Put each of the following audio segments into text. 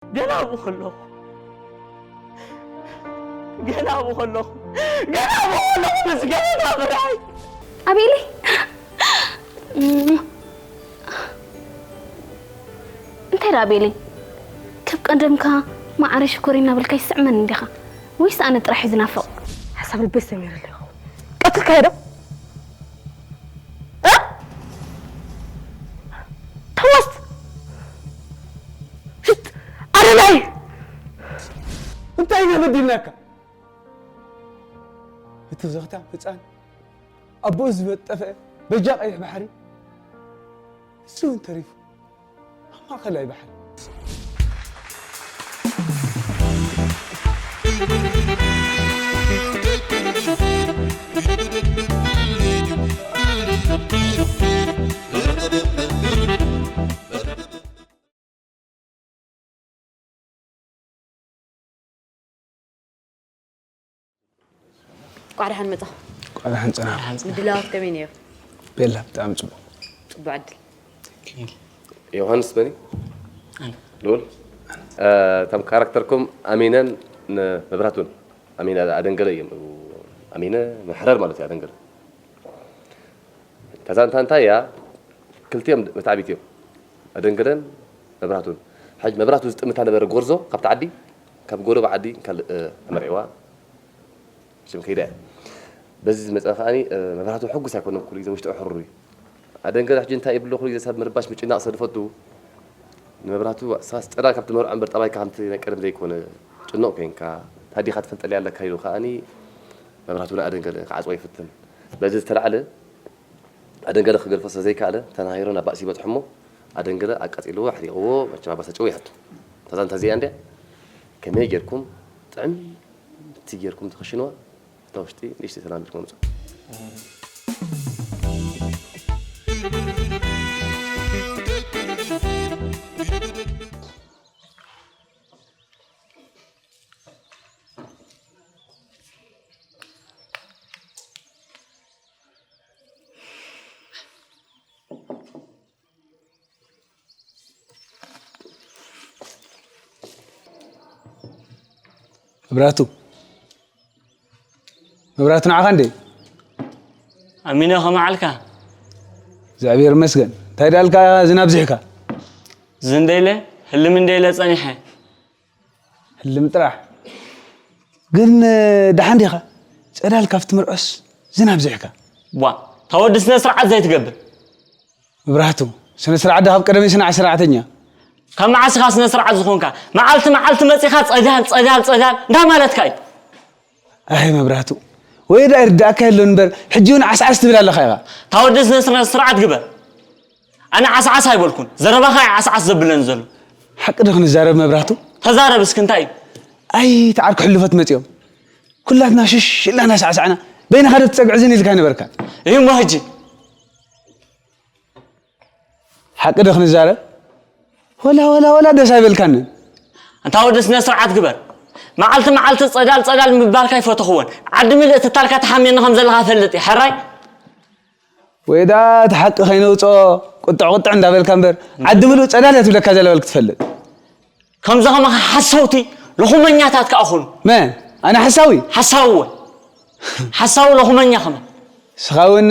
ገና ኣብኡ ከለኹ፣ ገና ኣብኡ ከለኹ፣ ገና ኣብኡ ከለኹ ምስ ገና ምርኣይ። ኣቤለይ፣ እንታይ ደኣ ኣቤለይ፣ ካብ ቀደምካ ማዕረ ሽኮር እናበልካ ይስዕመኒ እንዲኻ? ወይስ ኣነ ጥራሕ እዩ ዝናፍቕ? ሓሳብ ልበይ ሰሚርለይ ይኸውን። ቀትልካዮ ዶ? እ? ተወስት! ሽት! ኣረላይ! እንታይ ኢና በዲልናካ? እቲ ዘኽታም ህፃን ኣቦኡ ዝበጠፈ በጃ ቀይሕ ባሕሪ እሱ እውን ተሪፉ ኣብ ማእኸላይ ባሕሪ። ቋዕ ደሓን መጻ። ቋዕ ደሓን ጸናሕ። ምድላዋት ከመይ ነይሩ? ቤላ ብጣዕሚ ጽቡቕ። ጽቡቕ ዕድል። ዮሃንስ መኒ? ልኡል? እቶም ካራክተርኩም ኣሚነን መብራቱን ኣሚነ ኣደንገለ እዮም። ኣሚነ መሕረር ማለት እዩ ኣደንገለ። እታ ዛንታ እንታይ እያ? ክልቲኦም መትዓቢት እዮም። ኣደንገለን መብራቱን። ሕጂ መብራቱ ዝጥምታ ነበረ ጎርዞ ካብቲ ዓዲ ካብ ጎረባ ዓዲ ካልእ ተመርዒዋ ሽም ከይዳ እያ። በዚ ዝመፀ ከዓኒ መብራቱ ሕጉስ ኣይኮነን ኩሉ ግዜ ውሽጡ ሕሩር እዩ። ኣደንገለ ሕጂ እንታይ ይብሎ ኩሉ ግዜ ሰብ ምርባሽ ምጭናቕ ስለ ዝፈቱ ንመብራቱ ሳስ ጨዳ ካብቲ መርዖ እምበር ጠባይካ ከምቲ ናይ ቀደም ዘይኮነ ጭኑቕ ኮይንካ ታዲኻ ትፈልጠለይ ኣለካ ኢሉ ከዓኒ መብራቱ ንኣደንገለ ክዓፅዎ ይፍትን። በዚ ዝተላዕለ ኣደንገለ ክገድፎ ስለዘይከኣለ ተናሂሩ ናብ ባእሲ ይበፅሑ እሞ ኣደንገለ ኣቃፂልዎ ኣሕሪቕዎ መቸም ኣባሰጨው ይሃቱ። እታ ዛንታ እዚኣ እንድያ ከመይ ጌርኩም ጥዕምቲ ጌርኩም ትኽሽንዋ እታ ውሽጢ ንእሽተይ ሰላም ኢልኩም ኣምፅኡ። መብራቱ መብራቱ ንዓኻ እንዴ? ኣሚነ ከመዓልካ? እግዚኣብሔር ይመስገን። እንታይ ዳልካ ዝናብ ዝሕካ? ዝንደይለ ህልም እንደይለ ጸኒሐ። ህልም ጥራሕ ግን ደሓን ዲኻ? ጸዳል ካብቲ ምርዖስ ዝናብ ዝሕካ። ቧ ታወዲ ስነ ስርዓት ዘይትገብር መብራህቱ፣ ስነ ስርዓት ዶ ካብ ቀደም ይስናዕ ስርዓተኛ? ካብ መዓስ ኢኻ ስነ ስርዓት ዝኾንካ? መዓልቲ መዓልቲ መጺኻ ጸዳል ጸዳል ጸዳል እንዳማለትካ እዩ። ኣይ መብራህቱ፣ ወይ ዳ ይርዳእካ የሎን እምበር ሕጂ እውን ዓስዓስ ትብል ኣለኻ ኢኻ። ታወዲ ስነ ስርዓት ግበር። ኣነ ዓስዓስ ኣይበልኩን። ዘረባኻ እዩ ዓስዓስ ዘብለኒ ዘሎ። ሓቂ ዶ ክንዛረብ መብራህቱ? ተዛረብ እስኪ እንታይ እዩ? ኣይ ተዓርኩ ሕሉፈት መጺኦም ኩላትና ሽሽ ኢልና እናሳዕሳዕና በይንኻ ዶ ትጸግዕዝን ኢልካ ነበርካ። እዩ እሞ ሕጂ ሓቂ ዶ ክንዛረብ? ወላ ወላ ወላ ደስ ኣይበልካንን። ኣንታ ወዲ ስነ ስርዓት ግበር። መዓልቲ መዓልቲ ጸዳል ጸዳል ምባልካ ኣይፈተኽዎን። ዓዲ ምልእቲ ታልካ ትሓምየኒ ከም ዘለኻ እፈልጥ እየ። ሕራይ? ወይዳ እቲ ሓቂ ከይነውፅኦ ቁጥዕ ቁጥዕ እንዳበልካ እምበር ዓዲ ምሉእ ጸዳል እያ ትብለካ ዘላ በል ክትፈልጥ። ከምዚ ከማኻ ሓሰውቲ ሎኹመኛታት ከኣ ኹኑ። መን? ኣነ ሓሳዊ? ሓሳዊ እወ። ሓሳዊ ሎኹመኛ ከማን። ንስኻ እውን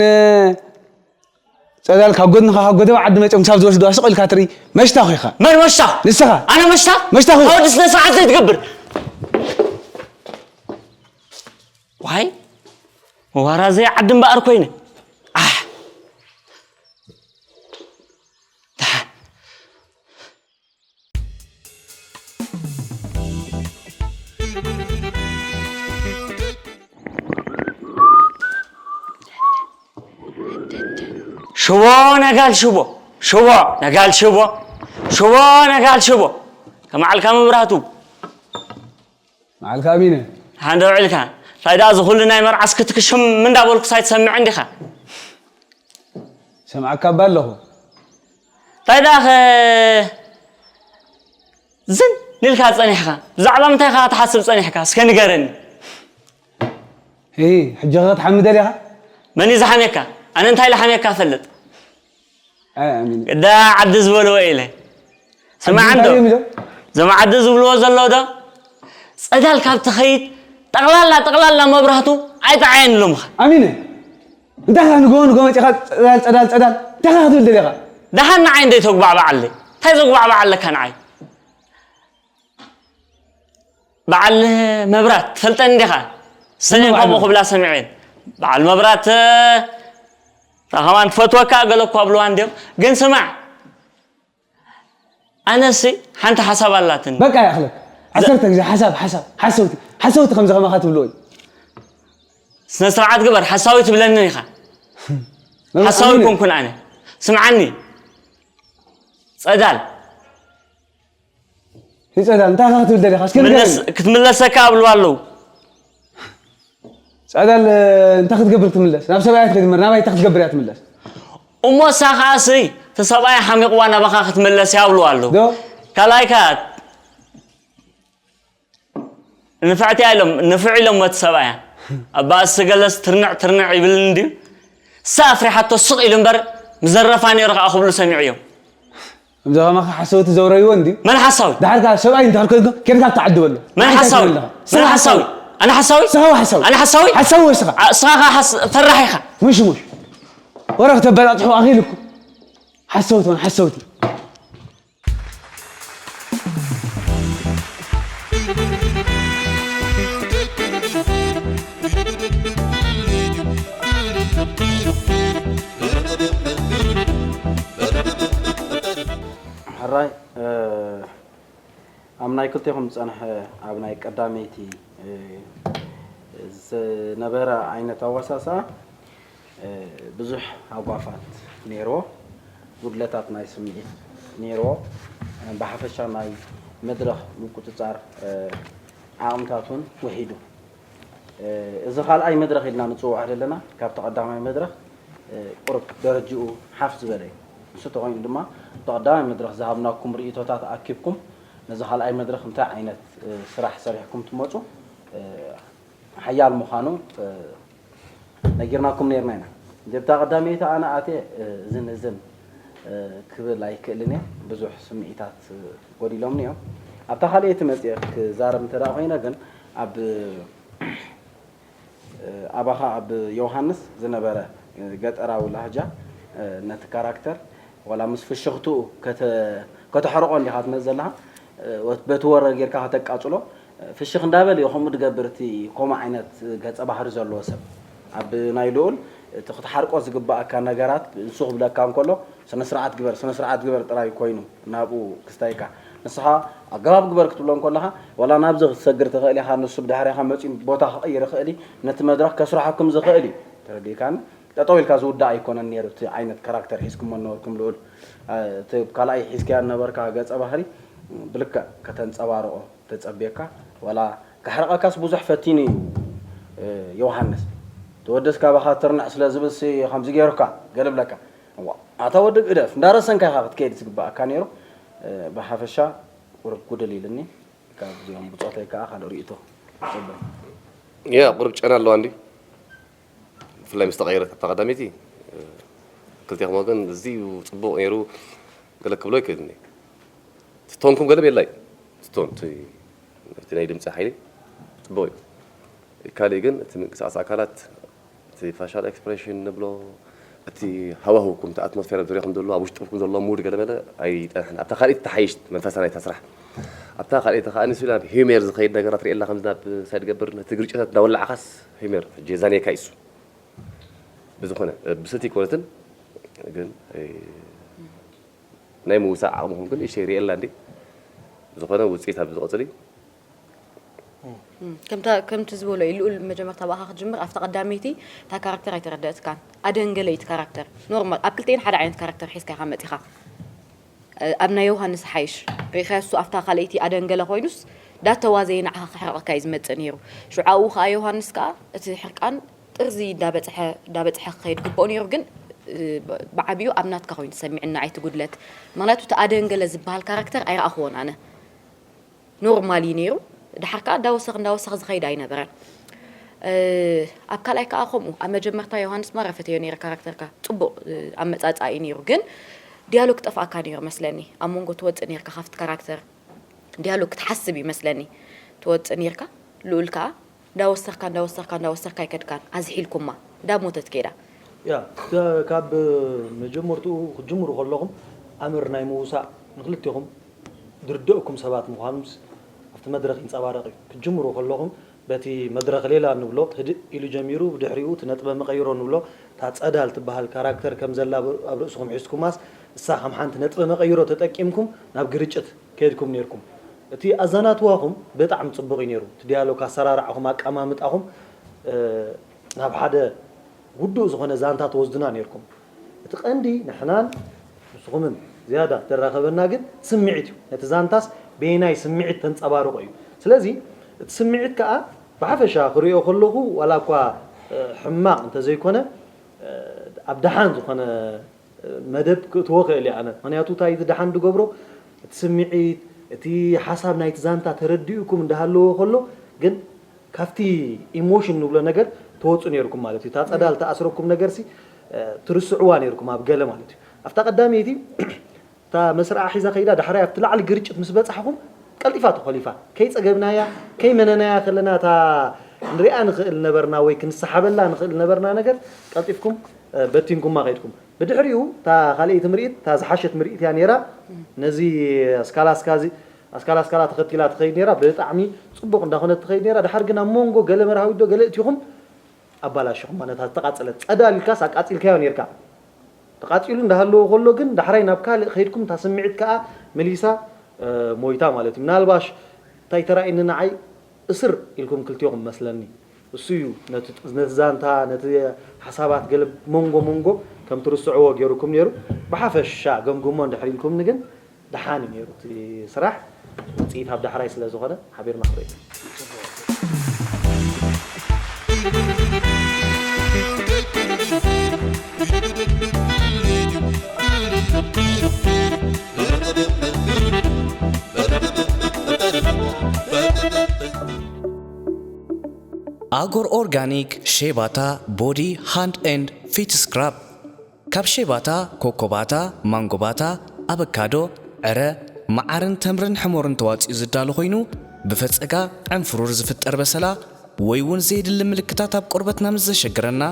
ጸዳል ካብ ጎድንኻ ካብ ጎደባ ዓዲ መጺኦም ክሳብ ዝወስዱዋ ስቕ ኢልካ ትርኢ መሽታኹ ኢኻ። መን መሽታኽ? ንስኻ። ኣነ መሽታኽ? መሽታኹ ኢኻ። ወዲ ስነ ስርዓት ዘይትገብር። ዋይ መዋራዘይ ዓዲ እምበኣር ኮይነ። ኣሕ ደሓን ሽቦ ነጋል ሽቦ ሽቦ ነጋል ሽቦ ሽቦ ነጋል ሽቦ ከመዓልካ መብራህቱ መዓልካ ኣሚነ ሓንደ ውዕልካ እንታይ ደኣ እዚ ኩሉ ናይ መርዓስ ክትክሽም እንዳበልኩስ ኣይትሰምዕን ዲኻ ሰምዓካ እባ ኣለኹ እንታይ ደኣ ኸ ዝን ኢልካ ጸኒሕካ ብዛዕባ ምንታይ ኢኻ ትሓስብ ጸኒሕካ እስከ ንገረኒ እ ሕጂ ኸ ክትሓሚ ደሊኻ መን እዩ ዝሓምየካ ኣነ እንታይ ልሓምየካ እፈልጥ ኣይ ኣሚን ግዳ ዓዲ ዝበልዎ ኢለ ስማዕ እንዶ እንታይ እዮም ኢሎም? እዞም ዓዲ ዝብልዎ ዘለዉ ዶ? ጸዳል ካብ ትኸይድ ጠቕላላ ጠቕላላ መብራህቱ ኣይጠዓየን ኢሎምኻ። ኣሚነ፣ እንታይ ኻ ንጎ ንጎ መጺኻ ጸዳል ጸዳል ጸዳል እንታይ ኻ ክትብል ደሊኻ? ደሓን ንዓይ እንደ ተጉባዕባዓለይ እንታይ ዘጉባዕባዓለካ ንዓይ? በዓል መብራት ትፈልጠኒ ዲኻ? ሰሌን ከምኡ ክብላ ሰሚዐን። በዓል መብራት እታ ከማን ትፈትወካ ገለ እኳ ኣብልዋ እንድዮም። ግን ስማዕ ኣነሲ ሓንቲ ሓሳብ ኣላትኒ። በቃ ይኣኽለካ። ዓሰርተ ግዜ ሓሳብ ሓሳብ ሓሰውቲ ሓሰውቲ ከምዚ ከማኻ ትብልዎ እዩ። ስነ ስርዓት ግበር ሓሳዊ ትብለኒ ኢኻ። ሓሳዊ ኣይኮንኩን ኣነ። ስምዓኒ ጸዳል ይጸዳል እንታይ ኢኻ ክትብል ደሊኻ እስኪ ንገረኒ ክትምለሰካ ኣብልዋ ኣለዉ ጸዳል እንታይ ክትገብር ትምለስ ናብ ሰብኣያ ትኸይድ እምበር ናባይ እንታይ ክትገብር እያ ትምለስ እሞ እሳ ኸዓ ስይ እቲ ሰብኣያ ሓሚቕዋ ናባኻ ክትምለስ እያ ኣብልዋ ኣለዉ ዶ ካልኣይካ ንፍዕቲ ኢሎም ንፍዕ ኢሎም መቲ ሰብኣያ ኣባእሲ ገለስ ትርንዕ ትርንዕ ይብልን ድዩ እሳ ኣፍሪሓቶ ስቕ ኢሉ እምበር ምዘረፋ ነይሩ ከዓ ክብሉ ሰሚዑ እዮም ከምዚ ከማኻ ሓሰውቲ ዘውረይዎ እንድዩ መን ሓሳዊ ድሓር ከዓ ሰብኣይ እንድሕር ኮይንካ ኬድካ ትዓድበሉ መን ሓሳዊ መን ሓሳዊ ኣነ ሓሳዊ ስኻ ሓሳዊ ኣነ ሓሳዊ ሓሳዊ ወይ ስኻ ስኻ ከዓ ፈራሕ ኢኻ ምሽ ምሽ ወረ ክተበላፅሑ ኣኺልኩም ሓሰውቲ ውን ሓሰውቲ ሕራይ ኣብ ናይ ክልቴኹም ዝጸንሐ ኣብ ናይ ቀዳመይቲ ዝነበረ ዓይነት ኣዋሳስኣ ብዙሕ ሃጓፋት ነይርዎ፣ ጉድለታት ናይ ስምዒት ነይርዎ። ብሓፈሻ ናይ መድረኽ ምቁጽጻር ዓቕምታት እውን ውሒዱ። እዚ ካልኣይ መድረኽ ኢልና ንጽውዖ ዘለና ካብቲ ቀዳማይ መድረኽ ቁሩብ ደረጅኡ ሓፍ ዝበለ እዩ። ንሱ ተኾይኑ ድማ እቲ ቀዳማይ መድረኽ ዝሃብናኩም ርእይቶታት ኣኪብኩም ነዚ ካልኣይ መድረኽ እንታይ ዓይነት ስራሕ ሰሪሕኩም ትመጹ ሓያል ምዃኑ ነጊርናኩም ነይርና ኢና። ጀብታ ቀዳመይቲ ኣነ ኣትየ እዝን እዝን ክብል ኣይክእልን እየ። ብዙሕ ስምዒታት ጎዲሎምኒ እዮም። ኣብታ ካልኣይቲ መፅየ ክዛረብ እንተ ደኣ ኮይነ ግን ኣብ ኣባኻ ኣብ ዮሃንስ ዝነበረ ገጠራዊ ላህጃ ነቲ ካራክተር ዋላ ምስ ፍሽኽትኡ ከተሕርቖ እንዲኻ ትመጽእ ዘለኻ በቲ ወረ ጌርካ ከተቃጽሎ ፍሽኽ እንዳበለ እዩ ከምኡ ድገብር እቲ ከምኡ ዓይነት ገጸ ባህሪ ዘለዎ ሰብ ኣብ ናይ ልኡል እቲ ክትሓርቆ ዝግባኣካ ነገራት ንሱ ክብለካ እንከሎ ስነ ስርዓት ግበር ስነ ስርዓት ግበር ጥራይ ኮይኑ ናብኡ ክስታይካ ንስኻ ኣገባብ ግበር ክትብሎ እንከለኻ ዋላ ናብዚ ክትሰግር ትኽእል ኢኻ ንሱ ብድሕሪኻ መፂኡ ቦታ ክቕይር ይኽእል እዩ ነቲ መድረኽ ከስርሐኩም ዝኽእል እዩ ተረዲእካኒ ጠጠው ኢልካ ዝውዳእ ኣይኮነን ነይሩ እቲ ዓይነት ካራክተር ሒዝኩሞ ነበርኩም ልኡል እቲ ካልኣይ ሒዝካዮ ነበርካ ገፀ ባህሪ ብልክዕ ከተንፀባርቆ ተፀብየካ ዋላ ከሕርቐካስ ብዙሕ ፈቲኑ እዩ ዮሃንስ ተወደስ ካባኻ ትርንዕ ስለ ዝብል ሲ ከምዚ ገይሩካ ገለ ብለካ እዋ ኣታ ወዲ ግደፍ እንዳረሰንካ ኢኻ ክትከይድ ዝግባኣካ ነይሩ ብሓፈሻ ቁሩብ ጉድል ኢልኒ ካብ እዚኦም ብፆተይ ከዓ ካልእ ርእይቶ ፅበ ያ ቁሩብ ጨና ኣለዋ እንዲ ብፍላይ ምስ ተቐየረት ኣብታ ቀዳመይቲ ክልቴኹም ወገን እዚ እዩ ፅቡቕ ነይሩ ገለ ክብሎ ይክእል እኒ ትቶንኩም ገለ ቤላ እዩ ትቶን እቲ ናይ ድምፂ ሓይሊ ፅቡቕ እዩ ካልእ ግን እቲ ምንቅስቃስ ኣካላት እቲ ፋሻል ኤክስፕሬሽን ንብሎ እቲ ሃዋህውኩም እቲ ኣትሞስፌር ኣብ ዙሪያኹም ዘሎ ኣብ ውሽጥኩም ዘሎ ሙድ ገለመለ ኣይጠንሕን ኣብታ ካልኢት ተሓይሽ መንፈሳ ናይታ ስራሕ ኣብታ ካልኢት ከዓ ንስ ናብ ሂሜር ዝኸይድ ነገራት ርእየላ ከምዚ ናብ ሳይድ ገብር ነቲ ግርጭታት እንዳወላዕኻስ ሂሜር ሕጂ የዛንየካ ይሱ ብዝኾነ ብሰቲ ይኮነትን ግን ናይ ምውሳእ ዓቕምኹም ግን እሸ ርእየላ እንዲ ዝኾነ ውፅኢት ኣብ ዝቐፅል እዩ ከምቲ ዝበሎ እዩ ልኡል መጀመርታ ብኣኻ ክትጅምር ኣብታ ቀዳመይቲ እታ ካራክተር ኣይተረደእትካን ኣደንገለ እዩ ካራክተር ኖርማል ኣብ ክልተን ሓደ ዓይነት ካራክተር ሒዝካ ኢኻ መፂኻ ኣብ ናይ ዮሃንስ ሓይሽ ሪኢኻዮ እሱ ኣብታ ካልኣይቲ ኣደንገለ ኮይኑስ ዳተዋዘየ ንዓኻ ክሕርቐካ እዩ ዝመፅእ ነይሩ ሽዑ ኣብኡ ከዓ ዮሃንስ ከዓ እቲ ሕርቃን ጥርዚ እንዳበፅሐ እንዳበፅሐ ክኸይድ ግብኦ ነይሩ ግን ብዓብዩ ኣብ ናትካ ኮይኑ ተሰሚዕኒ ንዓይ እቲ ጉድለት ምክንያቱ እቲ ኣደንገለ ዝበሃል ካራክተር ኣይረኣኽዎን ኣነ ኖርማል እዩ ነይሩ። ድሓር ከዓ እንዳወሰኽ እንዳወሰኽ ዝኸይድ ኣይነበረን። ኣብ ካልኣይ ከዓ ከምኡ ኣብ መጀመርታ ዮሃንስ ማራ ፈተዮ ነይረ ካራክተርካ ፅቡቕ ኣመፃፅኣ እዩ ነይሩ ግን ዲያሎግ ጠፍኣካ ነይሩ መስለኒ ኣብ መንጎ ትወፅእ ነይርካ ካብቲ ካራክተር ዲያሎግ ክትሓስብ እዩ መስለኒ። ትወፅእ ነይርካ፣ ልኡል ከዓ እንዳወሰኽካ እንዳወሰኽካ እንዳወሰኽካ ኣይከድካን፣ ኣዝሒልኩማ እንዳሞተት ከይዳ። ያ ካብ መጀመርትኡ ክትጅምሩ ከለኹም ኣምር ናይ ምውሳእ ንክልቴኹም ዝርደእኩም ሰባት ምዃኑምስ ኣብቲ መድረኽ ይንፀባረቕ እዩ። ክትጅምሩ ከለኹም በቲ መድረኽ ሌላ ንብሎ ህድእ ኢሉ ጀሚሩ፣ ብድሕሪኡ እቲ ነጥበ መቐይሮ ንብሎ እታ ፀዳል ትበሃል ካራክተር ከም ዘላ ኣብ ርእስኹም ሒዝኩማስ እሳ ከም ሓንቲ ነጥበ መቐይሮ ተጠቂምኩም ናብ ግርጭት ከይድኩም ነይርኩም። እቲ ኣዛናትዋኹም ብጣዕሚ ፅቡቕ እዩ ነይሩ። እቲ ዲያሎግ ኣሰራርዓኹም ኣቀማምጣኹም ናብ ሓደ ውዱእ ዝኾነ ዛንታ ትወስዱና ነይርኩም። እቲ ቀንዲ ንሕናን ንስኹምን ዝያዳ ተራኸበና ግን ስምዒት እዩ። ነቲ ዛንታስ በየናይ ስምዒት ተንጸባርቆ እዩ። ስለዚ እቲ ስምዒት ከኣ ብሓፈሻ ክሪኦ ከለኹ ዋላ እኳ ሕማቕ እንተዘይኮነ ኣብ ደሓን ዝኾነ መደብ ክእትዎ ክእል እየ ኣነ። ምክንያቱ እንታይ እቲ ደሓን ዝገብሮ እቲ ስምዒት እቲ ሓሳብ ናይቲ ዛንታ ተረዲኡኩም እንዳሃለዎ ከሎ ግን ካብቲ ኢሞሽን ንብሎ ነገር ተወፁ ነይርኩም ማለት እዩ። እታ ፀዳል ተኣስረኩም ነገር ሲ ትርስዕዋ ነይርኩም ኣብ ገለ ማለት እዩ። ኣብታ ቀዳመይቲ እታ መስርዓ ሒዛ ከይዳ ዳሕራይ ኣብቲ ላዕሊ ግርጭት ምስ በፃሕኹም ቀልጢፋ ተኾሊፋ ከይፀገብናያ ከይመነናያ ከለና እታ ንሪኣ ንኽእል ነበርና ወይ ክንሰሓበላ ንኽእል ነበርና ነገር ቀልጢፍኩም በቲንኩማ ከይድኩም። ብድሕሪኡ እታ ካልኣይቲ ምርኢት እታ ዝሓሸት ምርኢት እያ ነይራ። ነዚ ኣስካላስካ እዚ ኣስካላ ኣስካላ ተኸቲላ ትኸይድ ነይራ። ብጣዕሚ ፅቡቕ እንዳኾነት ትኸይድ ነይራ። ድሓር ግን ኣብ መንጎ ገለ መርሃዊት ዶ ገለ እቲኹም ኣባላሽኹም ማለት ተቃፀለት። ፀዳል ኢልካስ ኣቃፂልካዮ ነይርካ። ተቃፂሉ እንዳሃለዎ ከሎ ግን ዳሕራይ ናብ ካልእ ከይድኩም እታ ስምዒት ከዓ መሊሳ ሞይታ ማለት እዩ። ምናልባሽ እንታይ ተራእየኒ ንዓይ እስር ኢልኩም ክልቲኹም መስለኒ። እሱ እዩ ነቲ ዛንታ ነቲ ሓሳባት ገለ መንጎ መንጎ ከም ትርስዕዎ ገይሩኩም ነይሩ። ብሓፈሻ ገምግሞ እንድሕር ኢልኩምኒ ግን ደሓን እዩ ነይሩ እቲ ስራሕ። ውፅኢት ኣብ ዳሕራይ ስለ ዝኾነ ሓቢርና ክንርኢ። ኣጎር ኦርጋኒክ ሼባታ ቦዲ ሃንድ ኤንድ ፊት ስክራብ ካብ ሼባታ፣ ኮኮባታ፣ ማንጎባታ፣ ኣበካዶ፣ ዕረ፣ መዓርን ተምርን ሕሞርን ተዋፂኡ ዝዳሎ ኮይኑ ብፈፀጋ ዕንፍሩር ዝፍጠር በሰላ ወይ እውን ዘየድሊ ምልክታት ኣብ ቆርበትና ምስ ዘሸግረና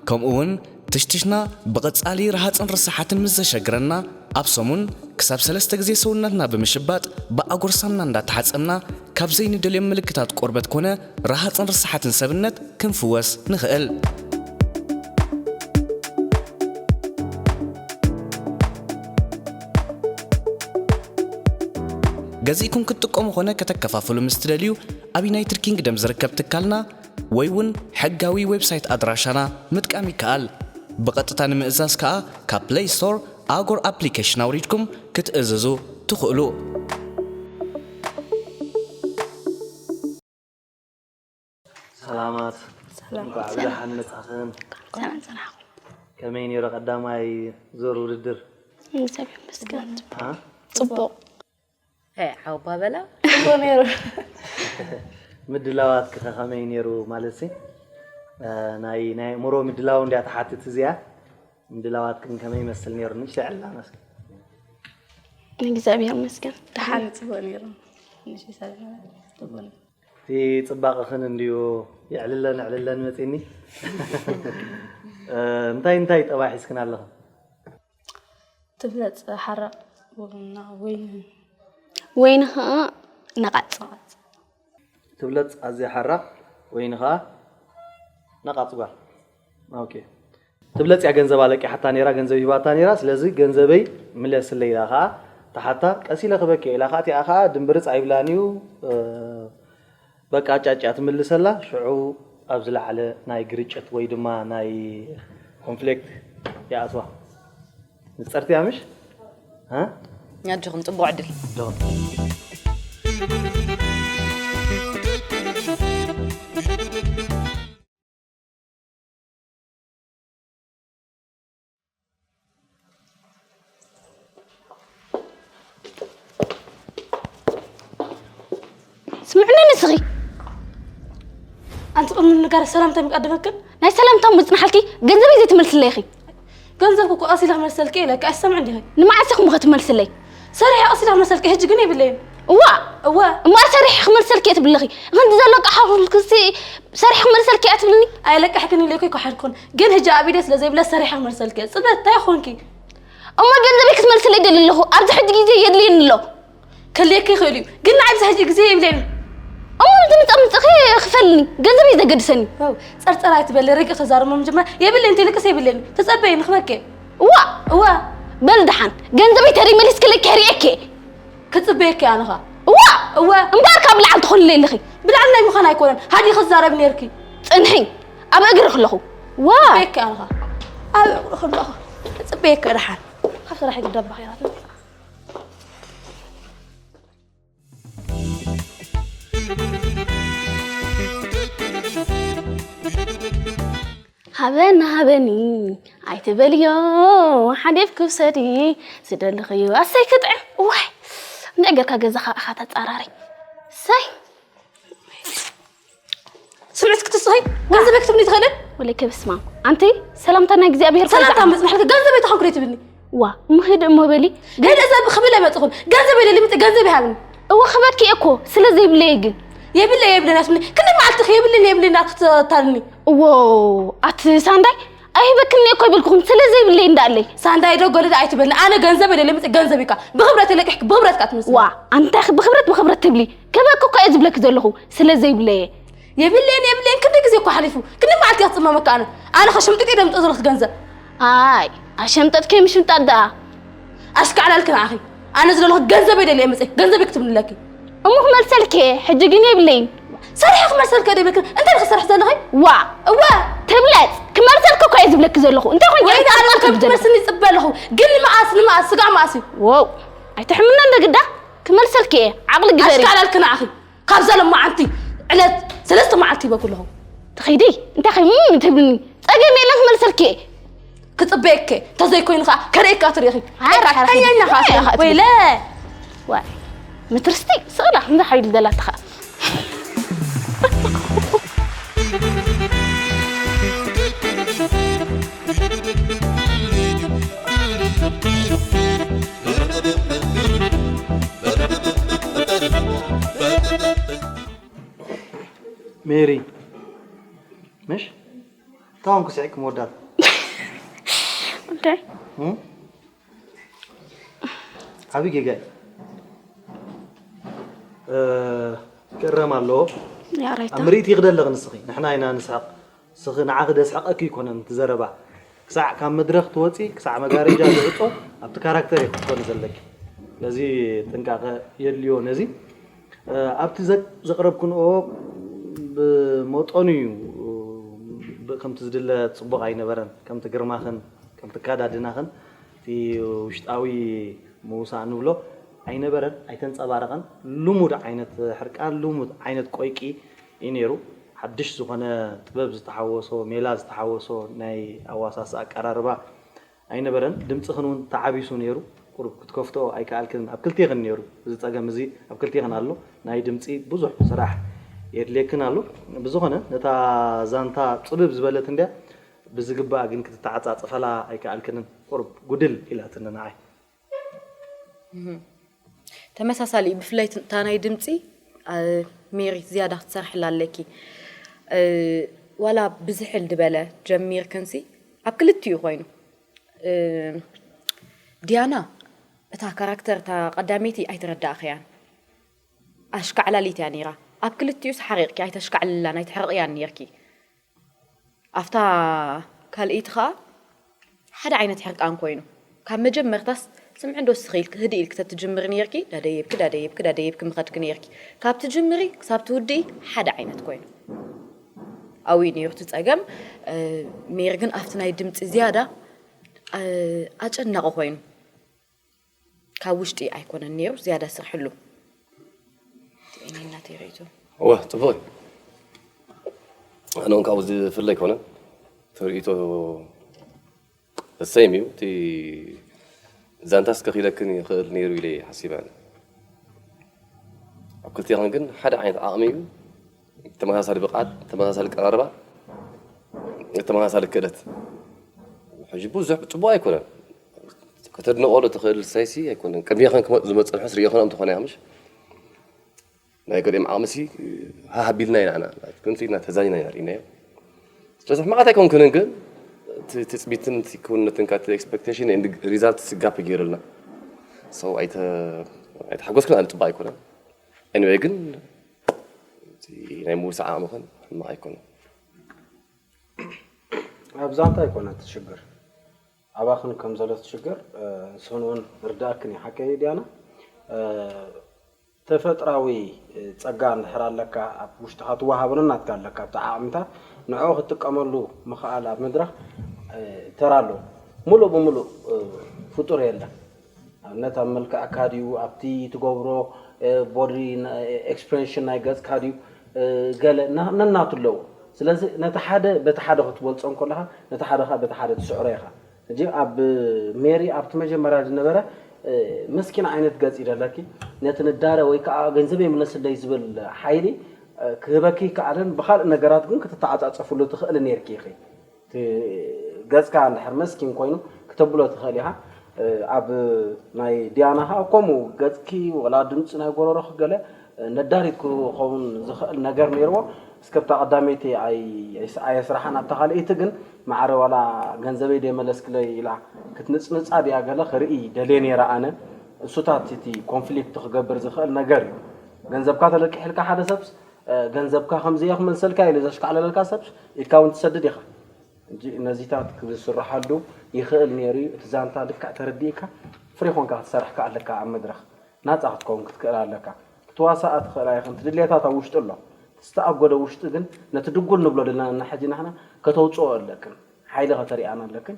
ከምኡ እውን ትሽትሽና ብቐጻሊ ረሃጽን ርሳሓትን ምስ ዘሸግረና ኣብ ሰሙን ክሳብ ሰለስተ ግዜ ሰውነትና ብምሽባጥ ብኣጎር ሳምና እንዳተሓጸብና ካብ ዘይንደልዮም ምልክታት ቆርበት ኮነ ረሃጽን ርሳሓትን ሰብነት ክንፍወስ ንኽእል። ገዚእኩም ክትጥቀሙ ኾነ ከተከፋፍሉ ምስ ትደልዩ ኣብ ዩናይትድ ኪንግደም ዝርከብ ትካልና ወይ እውን ሕጋዊ ዌብሳይት ኣድራሻና ምጥቃም ይከኣል። ብቐጥታ ንምእዛዝ ከኣ ካብ ፕለይ ስቶር ኣጎር ኣፕሊኬሽን ኣውሪድኩም ክትእዝዙ ትኽእሉ። ሰላማት ሰላም። እንኳዕ ብደሓን መጻኽን። ሰላም ሰላም። ከመይ ነይሩ ቀዳማይ ዙር ውድድር? እግዚኣብሔር ይመስገን። አ? ጽቡቕ። ሄ ዓውባ በላ። ጽቡቕ ነይሩ። ምድላዋትኪ ከ ከመይ ነይሩ? ማለት ሲ፣ እ፣ ናይ፣ ናይ ኣእምሮ ምድላው እንድያ ትሓትት እዚኣ። ምድላዋትክን ከመይ ይመስል ነይሩ? ንእሽተይ ዕላና እስኪ። እግዚኣብሔር ይመስገን። ደሓን። ጽቡቕ ነይሩ። ንእሽተይ ሳልና ጽቡቕ ነይሩ። እቲ ጽባቐኽን እንድዩ የዕልለን የዕልለን መጺኒ። እ፣ እንታይ እንታይ ጠባይ ሒዝክን ኣለኽን? ትብለጽ ሓራቕ ቡና ወይኒ። ወይኒ ኸኣ ነቓጽ። ትብለጽ ኣዝያ ሓራቕ ወይኒ ኸኣ ነቓጽ ጓል። ኦኬ። ትብለጽ እያ ገንዘባ ለቂሓታ ነይራ፣ ገንዘብ ሂባታ ነይራ። ስለዚ ገንዘበይ ምለስለይ ኢላ ኸኣ ተሓታ። ቀስ ኢለ ክበኪ ኢላ ኸኣ እቲኣ ኸኣ ድምብርጽ ኣይብላን እዩ። እ፣ በቃ ኣጫጭያ ትምልሰላ። ሽዑ ኣብ ዝለዓለ ናይ ግርጭት ወይ ድማ ናይ ኮንፍሊክት ይኣትዋ። ንጸርቲ እያ ምሽ? እ? ኣጆኹም ጽቡቕ ዕድል። ዶ። ስምዕኒ ንስኺ። ኣንቲ ቅድሚ ምንጋር ሰላምታ ምቃደመክን ናይ ሰላምታ ምጽናሓልኪ ገንዘበይ ዘይትመልስለይ ኢኺ። ገንዘብኪ እኮ ቀስ ኢለ ክመልሰልኪ ኢለ፣ ኣይትሰምዕን ዲኺ? ንመዓስ ኢኹም ኸ ትመልስለይ? ሰሪሐ ቀስ ኢለ ክመልሰልኪ፣ ሕጂ ግን የብለይን። እዋ እዋ እምበኣር ሰሪሐ ክመልሰልኪ እየ ትብለኺ። ከምዚ ዘሎ ኣቃሓኹልክሲ ሰሪሐ ክመልሰልኪ እያ ትብልኒ። ኣይለቅሕክን ኢለ እኮ ኣይኮሓድኩን፣ ግን ሕጂ ኣብ ኢደ ስለ ዘይብለ ሰሪሐ ክመልሰልኪ እየ። ጽበት እንታይ ኾንኪ? እሞ ገንዘበይ ክትመልስለይ ይደሊ ኣለኹ። ኣብዚ ሕጂ ግዜ የድልየኒ ኣሎ። ከልየኪ ይኽእል እዩ፣ ግን ንዓይ ኣብዚ ሕጂ ግዜ የብለይን። እሞ ምጽምጻ ምጽኺ ክፈልኒ፣ ገንዘብ እዩ ዘገድሰኒ። ዋው፣ ጸርጸር ኣይትበሊ፣ ረቂቕ ተዛረቦ መጀመርያ። የብለይን እንተይልክስ የብለይን። ተጸበይ ንኽበኪ። እዋ እዋ በል ደሓን፣ ገንዘበይ ተደይ መሊስክለይ ከርእየኪ። ክጽበየኪ ኣነ ኸኣ። እዋ እዋ እምበኣር ካብ ብልዓል ትኾንለይ ኣለኺ። ብልዓል ናይ ምዃን ኣይኮነን፣ ሃዲኺ ትዛረቢ ነይርኪ። ጽንሒ፣ ኣብ እግሪ ከለኹ። ዋ ክጽበየኪ ኣነ ኸኣ። ኣብ እግሪ ከለኹ። ክጽበየኪ ደሓን። ካብ ስራሕ ግዳባኺ ኢኻ ትመጽእ። ሃበኒ ሃበኒ ኣይትበልዮ፣ ሓዴፍ ክውሰዲ ዝደለኽዮ ኣሰይ ክጥዕም። እዋይ እንታይ ጌርካ ገዛኻ ኢኻ ተጻራሪ። ሰይ ስምዕት ክትስኸይ ገንዘብ ክትብኒ ትኽእልን? ወለከ በስማም ኣንቲ ሰላምታ ናይ እግዚኣብሔር ሰላምታ መጽናሕልክ ገንዘብ ኣይተኾንኩ ትብልኒ። ዋ እሞ ሂድ እሞ በሊ። ገለ ሰብ ክብል ኣይመጽኹን። ገንዘብ የለ ልምጥ ገንዘብ ይሃብኒ። እወ ክበኪ እኮ ስለ ዘይብለየ ግን። የብለ የብለ ናስኒ ክንዲ መዓልቲ የብልን የብልን ናት ክትታልኒ። እዎ ኣቲ ሳንዳይ ኣይህበክኒ እኮ ይብልኩኹም ስለ ዘይብለይ እንዳለይ። ሳንዳይ ዶ ገለ ዶ ኣይትበልኒ። ኣነ ገንዘብ የለ ልምጥ ገንዘብ ይካ ብኽብረት የለቅሕክ ብኽብረትካ ትምስል። ዋ ኣንታይ ብኽብረት ብኽብረት ትብሊ? ክበኪ እኮ እየ ዝብለኪ ዘለኹ ስለ ዘይብለየ። የብለይን የብለይን ክንደይ ግዜ እኮ ሓሊፉ። ክንደይ መዓልቲ እያ ትጽመመካ ኣነ? ኣነ ከሸምጥጥ እየ ደምጽኦ ዘለኹ ገንዘብ። ኣይ ኣሸምጠጥ ከይምሽምጣጥ ደኣ። ኣሽካዕላልኪ ንዓኺ። ኣነ ዝደለኹ ገንዘብ እየ ደልየ መጽእ። ገንዘብ እየ ክትብልለኪ። እሞ ክመልሰልኪ እየ። ሕጂ ግን የብለይን። ሰሪሐ ክመልሰልኪ እየ ደብለኪ። እንታይ ኢኺ ትሰርሒ ዘለኺ? ዋ እወ። ትብለጽ ክመልሰልኪ እኮ እየ ዝብለኪ ዘለኹ። እንታይ ኮንኪ ወይዳ ኣነ ከም ትመልስኒ ይጽበ ኣለኹ። ግን ንመኣስ ንመኣስ ስጋዕ መኣስ እዩ። ዎው ኣይትሕምና እንደ ግዳ ክመልሰልኪ እየ። ዓቕሊ ግበሪ። ኣሽካዕላልኪ ንዓኺ። ካብዛ ሎማዓንቲ ዕለት ሰለስተ መዓልቲ ይበኩ ኣለኹ። ትኸይዲ እንታይ ኸ እም ትብልኒ? ጸገም የለን ክመልሰልኪ እየ። ክጽበየኪ እየ። እንተዘይኮይኑ ኸኣ ከርእየካ ትርእኺ። ኣይ፣ ሓቀኛኛ ኸኣ ስለ ኸኣ ትብሊ። ወይለ። ዋይ ምትርስቲ ስቕላ እንዳ ሓይሊ ደላትኻ። ሜሪ ምሽ ታውን ክስዕክ መወዳት እንታይ እም? ዓብዪ ጌጋ እዩ። እ፣ ክእረም ኣለዎ። ያራይታ ኣብ ምርኢት ይኽደለኽ ንስኺ ንሕና ኢና ንስሕቕ። ስኺ ንዓኺ ደስሕቐኪ ኣይኮነን እቲ ዘረባ። ክሳዕ ካብ መድረኽ ትወጺ፣ ክሳዕ መጋረጃ ትዕጾ፣ ኣብቲ ካራክተር ኢኺ ክትኮኒ ዘለኪ። ስለዚ ጥንቃቐ የድልዮ ነዚ። እ፣ ኣብቲ ዘ-፣ ዘቕረብክንኦ ብመጠኑ እዩ፣ ብ-፣ ከምቲ ዝድለ ጽቡቕ ኣይነበረን። ከምቲ ግርማኽን ከምቲ ኣካዳድናኽን እቲ ውሽጣዊ ምውሳእ ንብሎ ኣይነበረን፣ ኣይተንጸባረቐን። ልሙድ ዓይነት ሕርቃን፣ ልሙድ ዓይነት ቆይቂ እዩ ነይሩ። ሓድሽ ዝኾነ ጥበብ ዝተሓወሶ፣ ሜላ ዝተሓወሶ ናይ ኣዋሳስኣ ኣቀራርባ ኣይነበረን። ድምጽኽን እውን ተዓቢሱ ነይሩ። ቁሩብ ክትከፍትኦ ኣይከኣልክን፣ ኣብ ክልቴኽን ነይሩ። እዚ ጸገም እዚ ኣብ ክልቴኽን ኣሎ። ናይ ድምጺ ብዙሕ ስራሕ የድልየክን ኣሎ። ብዝኾነ ነታ ዛንታ ጽብብ ዝበለት እንድያ፣ ብዝግባእ ግን ክትተዓጻጸፈላ ኣይከኣልክንን። ቁሩብ ጉድል ኢላትኒ ንዓይ። እህ። ተመሳሳሊ እዩ። ብፍላይ እታ ናይ ድምጺ፣ እ፣ ሜሪ ዝያዳ ክትሰርሕላ ኣለኪ። እ፣ ዋላ ብዝሕል ዝበለ ጀሚርክንሲ ኣብ ክልቲኡ ኮይኑ። እ፣ ዲያና እታ ካራክተር እታ ቀዳመይቲ ኣይተረዳእኽያን። ኣሽካዕላሊት እያ ነይራ። ኣብ ክልቲኡስ ሓሪቕኪ ኣይተሽካዕልላን ኣይተሕርቕያን ነይርኪ። ኣብታ ካልኣይቲ ኸኣ ሓደ ዓይነት ሕርቃን ኮይኑ፣ ካብ መጀመርታስ ስምዒ እንዶ ስኺ ኢልኪ፣ ህድእ ኢልኪ ተትጅምሪ ነይርኪ፣ ዳደየብኪ፣ ዳደየብኪ፣ ዳደየብኪ ምኸድኪ ነይርኪ። ካብ ትጅምሪ ክሳብ ትውድኢ ሓደ ዓይነት ኮይኑ። ኣብኡ እዩ ነይሩ እቲ ጸገም። እ፣ ሜሪ ግን ኣብቲ ናይ ድምጺ ዝያዳ፣ እ፣ ኣጨናቒ ኮይኑ። ካብ ውሽጢ ኣይኮነን ነይሩ፣ ዝያዳ ስርሕሉ። እቲ እኔ እናተይ ርእይቶ። እወ፣ ጽቡቕ እዩ። ኣነ እውን ካብኡ ዝፍለ ኣይኮነን። እቲ ርእይቶ the same እዩ። እቲ ዛንታስ ከኺደክን ይኽእል ነይሩ ኢለ እየ ሓሲበ ኣነ። ኣብ ክልቴኽን ግን ሓደ ዓይነት ዓቕሚ እዩ። ተመሳሳሊ ብቕዓት፣ ተመሳሳሊ ኣቀራርባ፣ ተመሳሳሊ ክእለት። ሕጂ ብዙሕ ጽቡቕ ኣይኮነን። ከተድንቖሉ ትኽእል ሳይሲ ኣይኮነን። ቅድሜኽን ክመ-፣ ዝመጽእ ርሑስ ርኢኽንኦም እንተኾነ እያ፣ ምሽ? ናይ ገሊኦም ዓቕምሲ ሃሃቢልና ኢና ንሕና። ክንሲ ኢልና ተዛኒና ኢና ርኢናዮ። ስለዚ ሕማቓት ኣይኮንኩንን፣ ግን እቲ ትጽቢትን እቲ ክውንነትን ካብ እቲ ኤክስፔክቴሽን ኤንድ ሪዛልት ስጋፕ ገይሩልና። So ኣይተ ኣይተሓጎስኩን፣ ኣነ ጽቡቕ ኣይኮነን። ኤኒዌይ ግን እቲ ናይ ምውሳዕ ዓቕምኽን ሕማቕ ኣይኮነን። ኣብዛ እንታይ ኮነ እቲ ሽግር? ኣባኽን ከም ዘሎ እቲ ሽግር ንስኽን እውን ርዳእክን እዩ። ሓቀይ ዲያና? ተፈጥራዊ ጸጋ እንድሕር ኣለካ፣ ኣብ ውሽጥኻ ትወሃበሉ ናትካ ኣለካ ኣብቲ ዓቕምታት ንዕኡ ክትጥቀመሉ ምኽኣል ኣብ መድረኽ ተራ ኣለዎ። ሙሉእ ብሙሉእ ፍጡር የለን። ኣብነት ኣብ መልክዕካ ድዩ፣ ኣብቲ ትገብሮ ቦዲ ኤክስፕሬሽን ናይ ገጽካ ድዩ፣ ገለ ነናቱ ኣለዎ። ስለዚ ነቲ ሓደ በቲ ሓደ ክትበልጾ እንከለኻ ነቲ ሓደ ከዓ በቲ ሓደ ትስዕሮ ኢኻ። ሕጂ ኣብ ሜሪ ኣብቲ መጀመርያ ዝነበረ መስኪን ዓይነት ገጽ እዩ ዘለኪ። ነቲ ንዳረ ወይ ከዓ ገንዘብ የምለስለይ ዝብል ሓይሊ ክህበኪ ይከኣልን ብካልእ ነገራት ግን ክትተዓጻጸፍሉ ትኽእል ነርኪ ኢኺ። እቲ ገጽካ እንድሕር መስኪን ኮይኑ ክተብሎ ትኽእል ኢኻ። ኣብ ናይ ዲያና ከዓ ከምኡ ገጽኪ ወላ ድምፂ ናይ ጎረሮኺ ገለ ነዳሪት ክኸውን ዝኽእል ነገር ነይርዎ። እስከ ብታ ቀዳመይቲ ኣይ- ኣይስ- ኣየስራሓን ኣብታ ካልኣይቲ ግን ማዕረ ዋላ ገንዘበይ ደመለስክለይ ኢላ ክትንጽንጻ ድያ ገለ ክርኢ ደልየ ነይረ ኣነ። እሱታት እቲ ኮንፍሊክት ክገብር ዝኽእል ነገር እዩ። ገንዘብካ ተለቂሕልካ ሓደ ሰብስ ገንዘብካ ከምዚ እየ ክመልሰልካ ኢሉ ዘሽካዕለለልካ ሰብስ ኢድካ እውን ትሰድድ ኢኻ። ሕጂ ነዚታት ክስርሓሉ ይኽእል ነይሩ እዩ። እቲ ዛንታ ልክዕ ተረዲእካ ፍሪ ኮንካ ክትሰርሕ ከ ኣለካ ኣብ መድረኽ ናፃ ክትከውን ክትክእል ኣለካ። ክትዋሳኣ ትኽእል ኣይኽን እቲ ድሌታት ኣብ ውሽጢ ኣሎ። ዝተኣጎደ ውሽጢ ግን ነቲ ድጉል ንብሎ ዘለና ሕጂ ንሕና ከተውፅኦ ኣለክን ሓይሊ ከተሪኣና ኣለክን።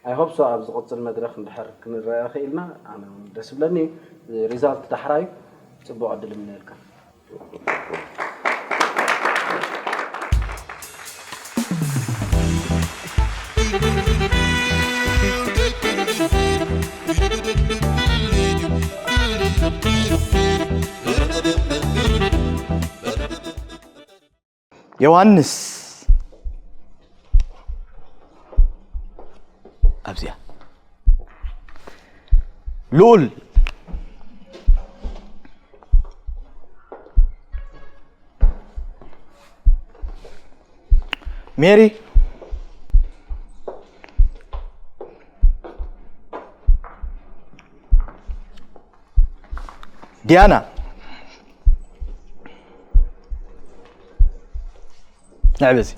I hope so ኣብ ዝቕፅል መድረኽ እንድሕር ክንረኣ ክኢልና ኣነ እውን ደስ ይብለኒ እዩ። ሪዛልት ዳሕራዩ ፅቡቕ ዕድል እምነየልካ። ዮሃንስ ኣብዚኣ ልኡል ሜሪ ዲያና ንዕበዚ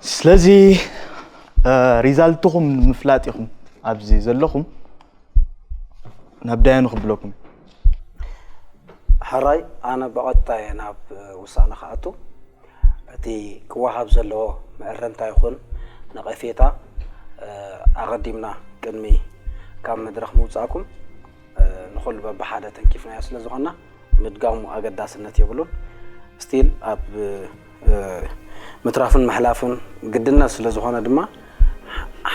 ስለዚ ሪዛልትኹም ንምፍላጥ ኢኹም ኣብዚ ዘለኹም ናብ ዳያኑ ክብለኩም ሕራይ ኣነ ብቐጥታ እየ ናብ ውሳነ ክኣቱ እቲ ክወሃብ ዘለዎ መእረምታ ይኹን ነቐፌታ ኣቐዲምና ቅድሚ ካብ መድረኽ ምውፃእኩም ንኹሉ በብሓደ ተንኪፍናዮ ስለ ዝኾንና ምድጋሙ ኣገዳስነት የብሉን። ስቲል ኣብ ምትራፍን ምሕላፍን ግድነት ስለ ዝኾነ ድማ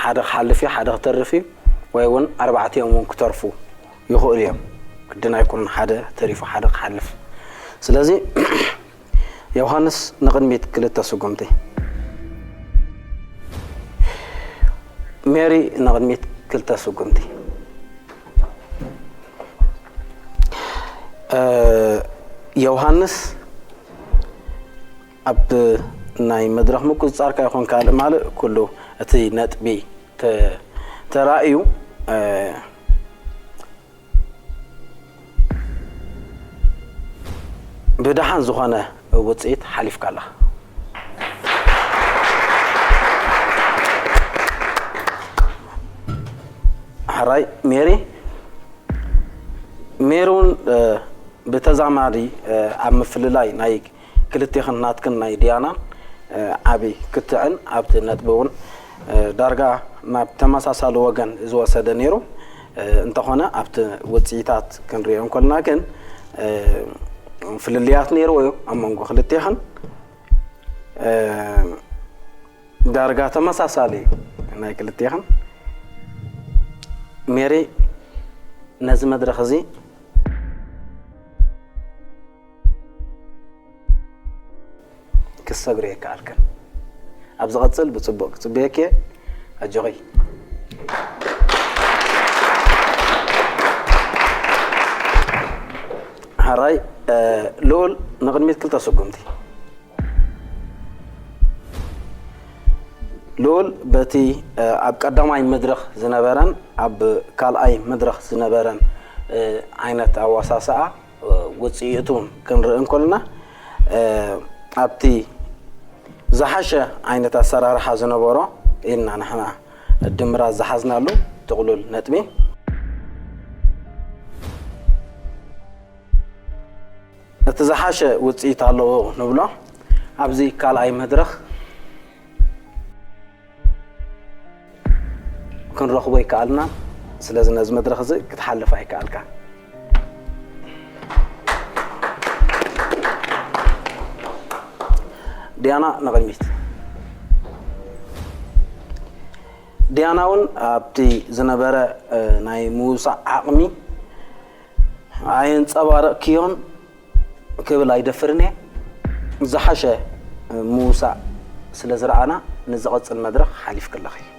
ሓደ ክሓልፍ እዩ፣ ሓደ ክተርፍ እዩ፣ ወይ እውን ኣርባዕቲኦም እውን ክተርፉ ይኽእሉ እዮም። ግድን ኣይኮኑን ሓደ ተሪፉ ሓደ ክሓልፍ። ስለዚ ዮሃንስ ንቕድሚት ክልተ ስጉምቲ፣ ሜሪ ንቕድሚት ክልተ ስጉምቲ። ዮሃንስ ኣብ ናይ መድረኽ ምቁፅፃርካ ይኹን ካልእ ማልእ ኩሉ እቲ ነጥቢ ተራእዩ ብደሓን ዝኾነ ውፅኢት ሓሊፍካ ኣለኻ። ሕራይ ሜሪ ሜሪ እውን ብተዛማዲ ኣብ ምፍልላይ ናይ ክልቴኽን ናትክን ናይ ዲያናን ዓቢ ክትዕን ኣብቲ ነጥቢ እውን ዳርጋ ናብ ተመሳሳሊ ወገን ዝወሰደ ነይሩ። እንተኾነ ኣብቲ ውፅኢታት ክንሪኦ እንኮልና ግን ፍልልያት ነይርዎ እዩ ኣብ መንጎ ክልቴኽን። ዳርጋ ተመሳሳሊ ናይ ክልቴኽን። ሜሪ ነዚ መድረኽ እዚ ክትሰግሪ የከኣልክን። ኣብ ዝቐጽል ብጽቡቕ ክጽበየኪ እየ። ኣጆኺ። ሕራይ ልኡል ንቕድሚት ክልተ ስጉምቲ። ልኡል በቲ ኣብ ቀዳማይ መድረኽ ዝነበረን ኣብ ካልኣይ መድረኽ ዝነበረን ዓይነት ኣዋሳስኣ ውፅኢቱ ክንርኢ እንኮልና ኣብቲ ዝሓሸ ዓይነት ኣሰራርሓ ዝነበሮ ኢልና ንሕና ድምራት ዝሓዝናሉ ጥቕሉል ነጥቢ እቲ ዝሓሸ ውፅኢት ኣለዎ ንብሎ። ኣብዚ ካልኣይ መድረኽ ክንረኽቦ ይከኣልና። ስለዚ ነዚ መድረኽ እዚ ክትሓልፍ ኣይከኣልካ። ዲያና ንቕድሚት። ዲያና እውን ኣብቲ ዝነበረ ናይ ምውሳእ ዓቕሚ ኣየንፀባረቕክዮን ክብል ኣይደፍርን እየ። ዝሓሸ ምውሳእ ስለ ዝረኣና ንዝቐፅል መድረኽ ሓሊፍክለኺ።